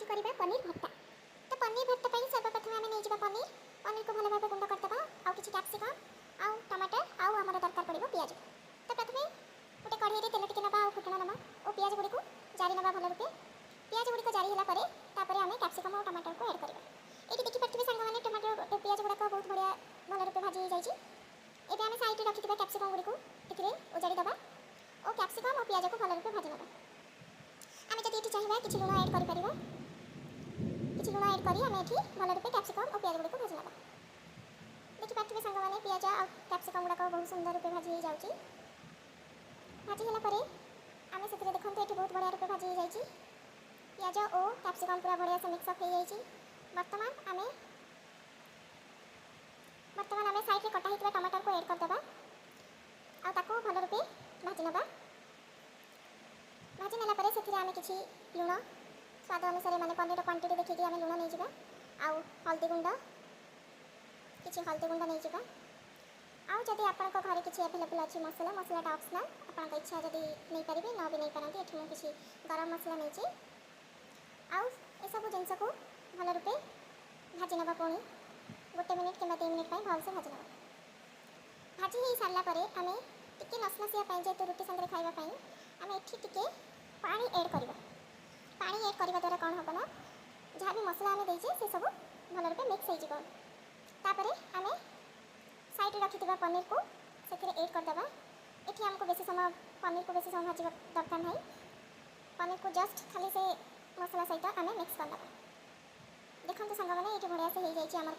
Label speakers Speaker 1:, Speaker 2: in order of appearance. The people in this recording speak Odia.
Speaker 1: ଆଜି କରିବା ପନିର ଭର୍ତ୍ତା। ତ ପନିର ଭର୍ତ୍ତା ପାଇଁ ସର୍ବପ୍ରଥମେ ଆମେ ନେଇଯିବା ପନିର। ପନିରକୁ ଭଲ ଭାବେ ଗୁଣ୍ଡ କରିଦେବା ଆଉ କିଛି କ୍ୟାପ୍ସିକମ୍ ଆଉ ଟମାଟର ଆଉ ଆମର ଦରକାର ପଡ଼ିବ ପିଆଜ। ତ ପ୍ରଥମେ ଗୋଟେ କଢ଼େଇରେ ତେଲ ଟିକେ ନେବା ଆଉ ଫୁଟଣ ନେବା ଓ ପିଆଜ ଗୁଡ଼ିକୁ ଜାରି ନେବା ଭଲ ରୂପେ। ପିଆଜ ଗୁଡ଼ିକ ଜାରି ହେଲା ପରେ ତାପରେ ଆମେ କ୍ୟାପ୍ସିକମ୍ ଆଉ ଟମାଟରକୁ ଆଡ଼୍ କରିବା। ଏଇଠି ଦେଖିପାରୁଥିବେ ସାଙ୍ଗମାନେ, ଟମାଟର ପିଆଜ ଗୁଡ଼ାକ ବହୁତ ବଢ଼ିଆ ଭଲ ରୂପେ ଭାଜି ହେଇଯାଇଛି। ଏବେ ଆମେ ସାଇଡ଼ରେ ରଖିଥିବା କ୍ୟାପ୍ସିକମ୍ ଗୁଡ଼ିକୁ ଏଥିରେ ଓଜାଡ଼ି ଦେବା ଓ କ୍ୟାପ୍ସିକମ୍ ଓ ପିଆଜକୁ ଭଲ ରୂପେ ଭାଜି ନେବା। ଆମେ ଯଦି ଏଠି ଚାହିଁବା, କିଛି ଲୁଣ ଆଡ଼୍ କରିପାରିବା। କିଛି ଲୁଣ ଆଡ଼୍ କରି ଆମେ ଏଠି ଭଲ ରୂପେ କ୍ୟାପ୍ସିକମ୍ ଓ ପିଆଜ ଗୁଡ଼ିକୁ ଭାଜି ନେବା। ଦେଖିପାରୁଥିବେ ସାଙ୍ଗମାନେ, ପିଆଜ ଆଉ କ୍ୟାପ୍ସିକମ୍ ଗୁଡ଼ାକ ବହୁତ ସୁନ୍ଦର ରୂପେ ଭାଜି ହେଇଯାଉଛି। ଭାଜି ହେଲା ପରେ ଆମେ ସେଥିରେ, ଦେଖନ୍ତୁ, ଏଠି ବହୁତ ବଢ଼ିଆ ରୂପେ ଭାଜି ହେଇଯାଇଛି। ପିଆଜ ଓ କ୍ୟାପ୍ସିକମ୍ ପୁରା ବଢ଼ିଆ ସେ ମିକ୍ସ ଅପ୍ ହେଇଯାଇଛି। ବର୍ତ୍ତମାନ ଆମେ ସାଇଡ଼ରେ କଟା ହେଇଥିବା ଟମାଟରକୁ ଏଡ଼୍ କରିଦେବା ଆଉ ତାକୁ ଭଲ ରୂପେ ଭାଜି ନେବା। ଭାଜି ନେଲା ପରେ ସେଥିରେ ଆମେ କିଛି ଲୁଣ ସ୍ୱାଦ ଅନୁସାରେ, ମାନେ ପନିର କ୍ୱାଣ୍ଟିଟି ଦେଖିକି ଆମେ ଲୁଣ ନେଇଯିବା ଆଉ ହଳଦୀ ଗୁଣ୍ଡ, କିଛି ହଳଦୀ ଗୁଣ୍ଡ ନେଇଯିବା। ଆଉ ଯଦି ଆପଣଙ୍କ ଘରେ କିଛି ଆଭେଲେବୁଲ୍ ଅଛି ମସଲା, ମସଲାଟା ଅପସନାଲ୍, ଆପଣଙ୍କ ଇଚ୍ଛା, ଯଦି ନେଇପାରିବେ, ନ ବି ନେଇପାରନ୍ତି। ଏଠି ମୁଁ କିଛି ଗରମ ମସଲା ନେଇଛି ଆଉ ଏସବୁ ଜିନିଷକୁ ଭଲ ରୂପେ ଭାଜି ନେବା। ପୁଣି ଗୋଟେ ମିନିଟ୍ କିମ୍ବା 2 ମିନିଟ୍ ପାଇଁ ଭଲସେ ଭାଜି ନେବା। ଭାଜି ହେଇ ସାରିଲା ପରେ ଆମେ ଟିକେ ନସନସିଆ ପାଇଁ, ଯେହେତୁ ରୁଟି ସାଙ୍ଗରେ ଖାଇବା ପାଇଁ, ଆମେ ଏଠି ଟିକେ ପାଣି ଏଡ଼୍ କରିବା। ପାଣି ଏଡ଼୍ କରିବା ଦ୍ୱାରା କ'ଣ ହେବ ନା, ଯାହା ବି ମସଲା ଆମେ ଦେଇଛେ, ସେସବୁ ଭଲ ରୂପେ ମିକ୍ସ ହେଇଯିବ। ତାପରେ ଆମେ ସାଇଡ଼ରେ ରଖିଥିବା ପନିରକୁ ସେଥିରେ ଏଡ଼୍ କରିଦେବା। ଏଠି ଆମକୁ ବେଶୀ ସମୟ ପନିରକୁ ବେଶୀ ସମୟ ଭାଜିବା ଦରକାର ନାହିଁ। ପନିରକୁ ଜଷ୍ଟ ଖାଲି ସେ ମସଲା ସହିତ ଆମେ ମିକ୍ସ କରିଦେବା। ଦେଖନ୍ତୁ ସାଙ୍ଗମାନେ, ଏଇଠି ବଢ଼ିଆ ସେ ହେଇଯାଇଛି ଆମର।